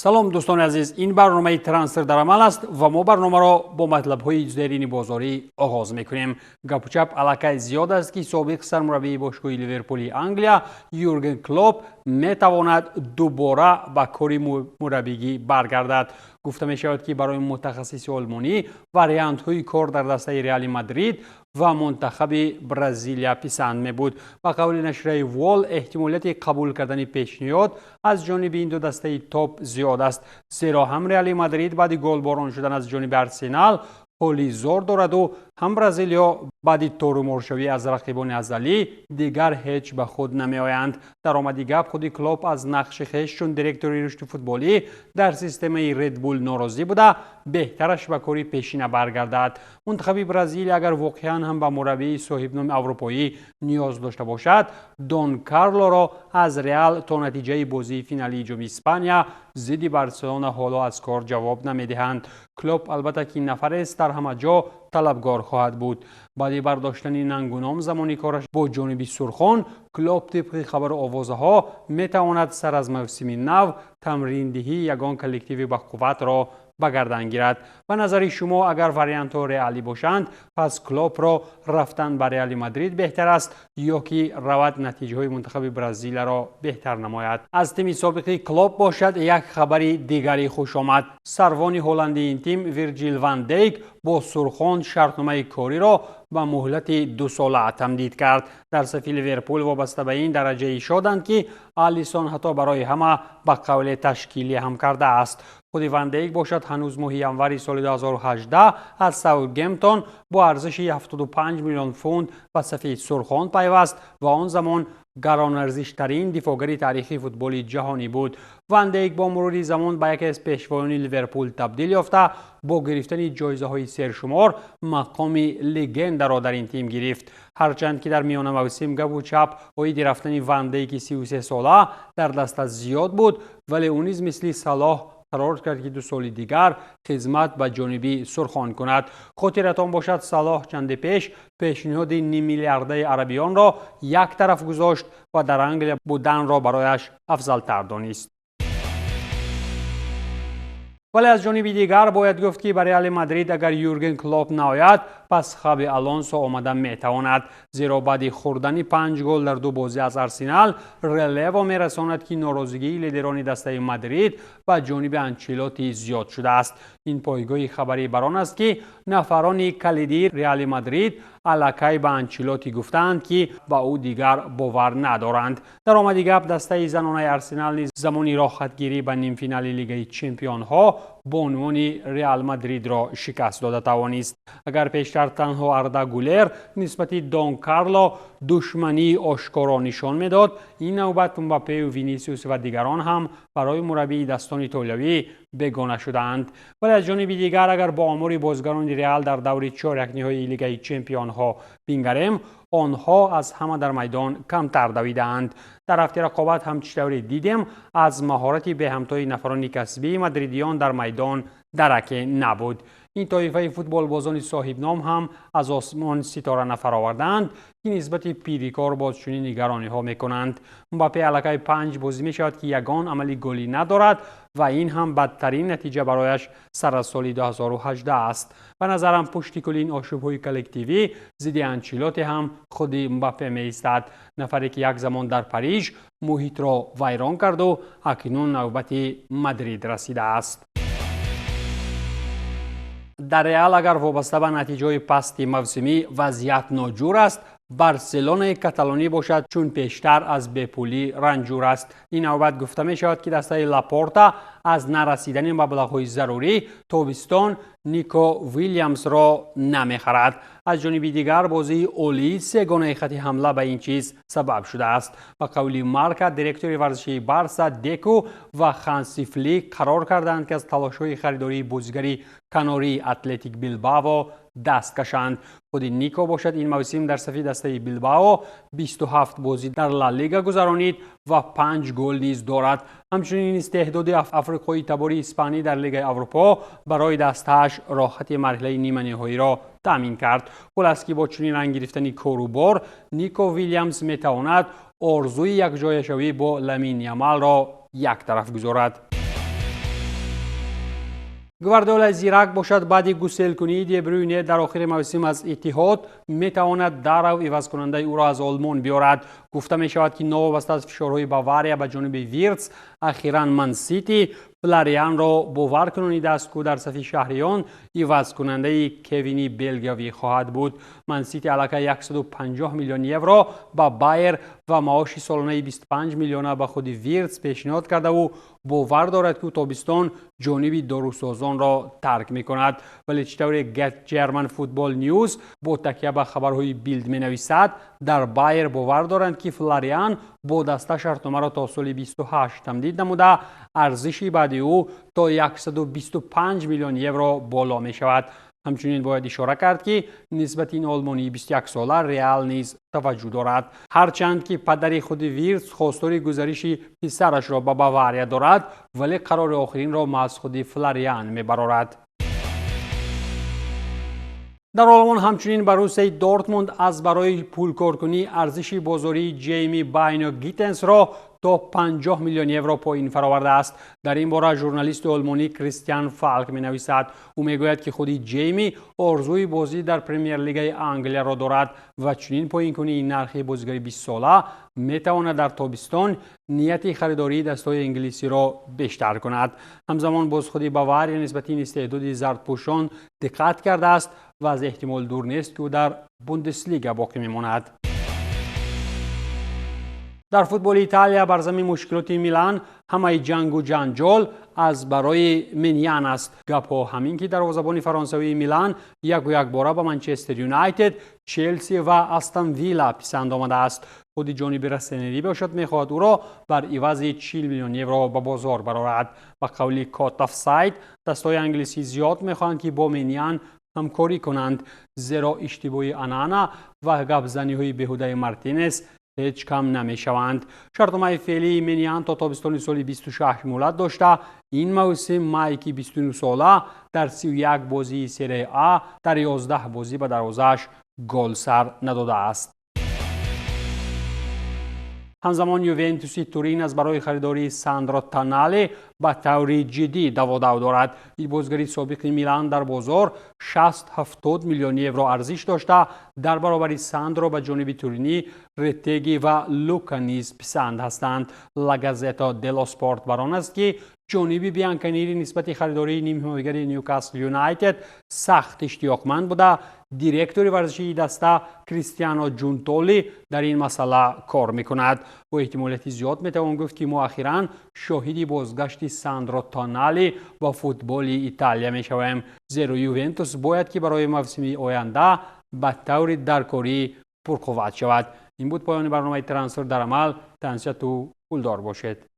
Салом, дӯстони азиз, ин барномаи «Трансфер дар амал» аст ва мо барномаро бо матлабҳои зерини бозорӣ оғоз мекунем. Гапучап аллакай зиёд аст, ки собиқ сармураббии бошгоҳи Ливерпули Англия Юрген Клоп метавонад дубора ба кори мураббигӣ баргардад. Гуфта мешавад, ки барои мутахассиси олмонӣ вариантҳои кор дар дастаи Реали Мадрид ва мунтахаби Бразилия писанд мебуд. Ба қавли нашрияи Вол, эҳтимолияти қабул кардани пешниҳод аз ҷониби ин ду дастаи топ зиёд аст, зеро ҳам Реали Мадрид баъди голборон шудан аз ҷониби Арсенал ҳоли зор дораду ҳам бразилиё баъди торуморшавӣ аз рақибони азалӣ дигар ҳеҷ ба худ намеоянд. Даромади гап, худи Клоп аз нақши хеш чун директори рушди футболӣ дар системаи Редбул норозӣ буда, беҳтараш ба кори пешина баргардад. Мунтахаби Бразилия агар воқеан ҳам ба мураббии соҳибноми аврупоӣ ниёз дошта бошад, Дон Карлоро аз Реал то натиҷаи бозии финалии Ҷоми Испания зидди Барселона ҳоло аз кор ҷавоб намедиҳанд. Клоп албатта ки нафарест дар ҳама ҷо талабгор хоҳад буд. Баъди бардоштани нангуном замони кораш бо ҷониби сурхон, Клоп тибқи хабару овозаҳо метавонад сар аз мавсими нав тамриндиҳии ягон коллективи бақувватро ба гардан гирад. Ба назари шумо, агар вариантҳо реалӣ бошанд, пас Клопро рафтан ба Реали Мадрид беҳтар аст ё ки равад натиҷаҳои мунтахаби Бразилияро беҳтар намояд? Аз тими собиқи Клоп бошад, як хабари дигари хушомад. Сарвони ҳолландии ин тим Вирҷил ван Дейк бо сурхон шартномаи кориро ба муҳлати дусола тамдид кард. Дар сафи Ливерпул вобаста ба ин дараҷаи шоданд, ки Алисон ҳатто барои ҳама ба қавле ташкилӣ ҳам кардааст. Худи Ван Дейк бошад, ҳанӯз моҳи январи соли 2018 аз Саутгемптон бо арзиши 75 миллион фунт ба сафи сурхон пайваст ва он замон гаронарзиштарин дифоъгари таърихи футболи ҷаҳонӣ буд. Ван Дейк бо мурури замон ба яке аз пешвоёни Ливерпул табдил ёфта, бо гирифтани ҷоизаҳои сершумор мақоми легендаро дар ин тим гирифт. Ҳарчанд ки дар миёна мавсим гапу чап оиди рафтани Ван Дейки 33 сола дар даста зиёд буд, вале ӯ низ мисли Салоҳ қарор кард, ки 2 соли дигар хизмат ба ҷониби сурхон кунад. Хотиратон бошад, Салоҳ чанде пеш пешниҳоди ниммиллиардаи арабионро як тараф гузошт ва дар Англия буданро барояш афзалтар донист. Вале аз ҷониби дигар бояд гуфт, ки ба Реали Мадрид агар Юрген Клоп наояд, пас Хаби Алонсо омада метавонад, зеро баъди хӯрдани панҷ гол дар ду бозӣ аз Арсенал, Релево мерасонад, ки норозигии лидерони дастаи Мадрид ба ҷониби Анчелоти зиёд шудааст. Ин пойгоҳи хабарӣ бар он аст, ки нафарони калидии Реали Мадрид аллакай ба Анчелоти гуфтаанд, ки ба ӯ дигар бовар надоранд. Даромади гап, дастаи занонаи Арсенал низ замони роҳхатгирӣ ба нимфинали Лигаи чемпионҳо бонувони Реал Мадридро шикаст дода тавонист. Агар пештар танҳо Арда Гулер нисбати Дон Карло душмании ошкоро нишон медод, ин навбат Мбаппею Винисиус ва дигарон ҳам барои мураббии дастони итолиёвӣ бегона шудаанд. Вале аз ҷониби дигар, агар бо омори бозигарони Реал дар даври чорякниҳоии Лигаи чемпионҳо бингарем, онҳо аз ҳама дар майдон камтар давидаанд. Дар ҳафти рақобат ҳам чӣ тавре дидем, аз маҳорати беҳамтои нафарони касбии мадридиён дар майдон дараке набуд. Ин тоифаи футболбозони соҳибном ҳам аз осмон ситора нафаровардаанд, ки нисбати пирикор боз чунин нигарониҳо мекунанд. Мбаппе аллакай панҷ бозӣ мешавад, ки ягон амали голӣ надорад ва ин ҳам бадтарин натиҷа барояш сар аз соли 2018 аст. Ба назарам, пушти кулли ин ошӯбҳои коллективӣ зидди Анчелоти ҳам худи Мбаппе меистад, нафаре ки як замон дар Париж муҳитро вайрон карду акнун навбати Мадрид расидааст. Дар Реал агар вобаста ба натиҷаҳои пасти мавсимӣ вазъият ноҷур аст, Барселонаи каталонӣ бошад, чун пештар аз бепулӣ ранҷур аст. Ин навбат гуфта мешавад, ки дастаи Лапорта аз нарасидани маблағҳои зарурӣ тобистон Нико Вилямсро намехарад. Аз ҷониби дигар, бозии олии сегонаи хати ҳамла ба ин чиз сабаб шудааст. Ба қавли Марка, директори варзишии Барса Деку ва Ханси Флик қарор карданд, ки аз талошҳои харидории бозигари канории Атлетик Билбао даст кашанд. Худи Нико бошад, ин мавсим дар сафи дастаи Билбао 27 бозӣ дар Ла Лига гузаронид ва панҷ гол низ дорад. Ҳамчунин истеҳдоди африқои табори испанӣ дар Лигаи Аврупо барои дастааш роҳати марҳилаи ниманиҳоиро таъмин кард. Хулас, ки бо чунин ранг гирифтани корубор Нико Вилямс метавонад орзуи якҷояшавӣ бо Ламин Ямалро як тараф гузорад. Гвардиолаи зирак бошад, баъди гуселкунии Дебрюйне дар охири мавсим аз Иттиҳод метавонад дарав ивазкунандаи ӯро аз Олмон биёрад. Гуфта мешавад, ки новобаста аз фишорҳои Бавария ба ҷониби Виртс, ахиран Мансити Флорианро бовар кунонидааст, ки дар сафи шаҳриён ивазкунандаи Кевини белгиявӣ хоҳад буд. Мансити аллакай 150 миллион евро ба Байер ва маоши солонаи 25 миллиона ба худи Виртс пешниҳод кардаву бовар дорад, ки тобистон ҷониби дорусозонро тарк мекунад. Вале чӣ тавре Get German Football News бо такя ба хабарҳои Билд менависад, дар Байер бовар доранд, ки Флориан бо даста шартномаро то соли 28 тамдид намуда, арзиши баъди ӯ то 125 миллион евро боло мешавад. Ҳамчунин бояд ишора кард, ки нисбати ин олмонии 21сола Реал низ таваҷҷӯҳ дорад, ҳарчанд ки падари худи Виртс хостори гузариши писарашро ба Бавария дорад, вале қарори охиринро маҳз худи Флориан мебарорад. Дар Олмон ҳамчунин Боруссияи Дортмунд аз барои пулкоркунӣ арзиши бозории Ҷейми Байно Гиттенсро то 50 миллион евро поин фаровардааст. Дар ин бора журналисти олмонӣ Кристиан Фалк менависад. Ӯ мегӯяд, ки худи Ҷейми орзуи бозӣ дар Премер-лигаи Англияро дорад ва чунин поинкунии нархи бозигари 20сола метавонад дар тобистон нияти харидории дастҳои инглисиро бештар кунад. Ҳамзамон боз худи Бавария нисбати ин истеъдоди зардпӯшон диққат кардааст ва аз эҳтимол дур нест, ки ӯ дар Бундеслига боқӣ мемонад. Дар футболи Италия бар замин мушкилоти Милан ҳамаи ҷангу ҷанҷол аз барои Менян аст. Гапҳо ҳамин, ки дарвозабони фаронсавии Милан яку якбора ба Манчестер Юнайтед, Челси ва Астон Вилла писанд омадааст. Худи ҷониби россонери бошад, мехоҳад ӯро бар ивази 40 миллион евро ба бозор барорад. Ба қавли Котафсайд, дастҳои англисӣ зиёд мехоҳанд, ки бо Менян ҳамкорӣ кунанд, зеро иштибоҳи Онана ва гапзаниҳои беҳудаи Мартинес ҳеҷ кам намешаванд. Шартномаи феълии Менян то тобистони соли 26 муҳлат дошта, ин мавсим Майки 29сола дар 31 бозии Серия А дар 11 бозӣ ба дарвозааш гол сар надодааст. Ҳамзамон Ювентуси Турин аз барои харидории Сандро Тонале ба таври ҷиддӣ даводав дорад. Ин бозигари собиқи Милан дар бозор 60-70 миллион евро арзиш дошта, дар баробари Сандро ба ҷониби туринӣ Ретеги ва Лука низ писанд ҳастанд. Ла Газета дело Спорт бар он аст, ки ҷониби Бианканери нисбати харидории нимҳимоягари Ньюкасл Юнайтед сахт иштиёқманд буда, директори варзишии даста Кристиано Ҷунтоли дар ин масъала кор мекунад. Бо эҳтимолияти зиёд метавон гуфт, ки мо ахиран шоҳиди бозгашти Сандро Тонали ба футболи Италия мешавем, зеро Ювентус бояд ки барои мавсими оянда ба таври даркорӣ пурқувват шавад. Ин буд поёни барномаи Трансфер дар амал. Тансиҳату пулдор бошед.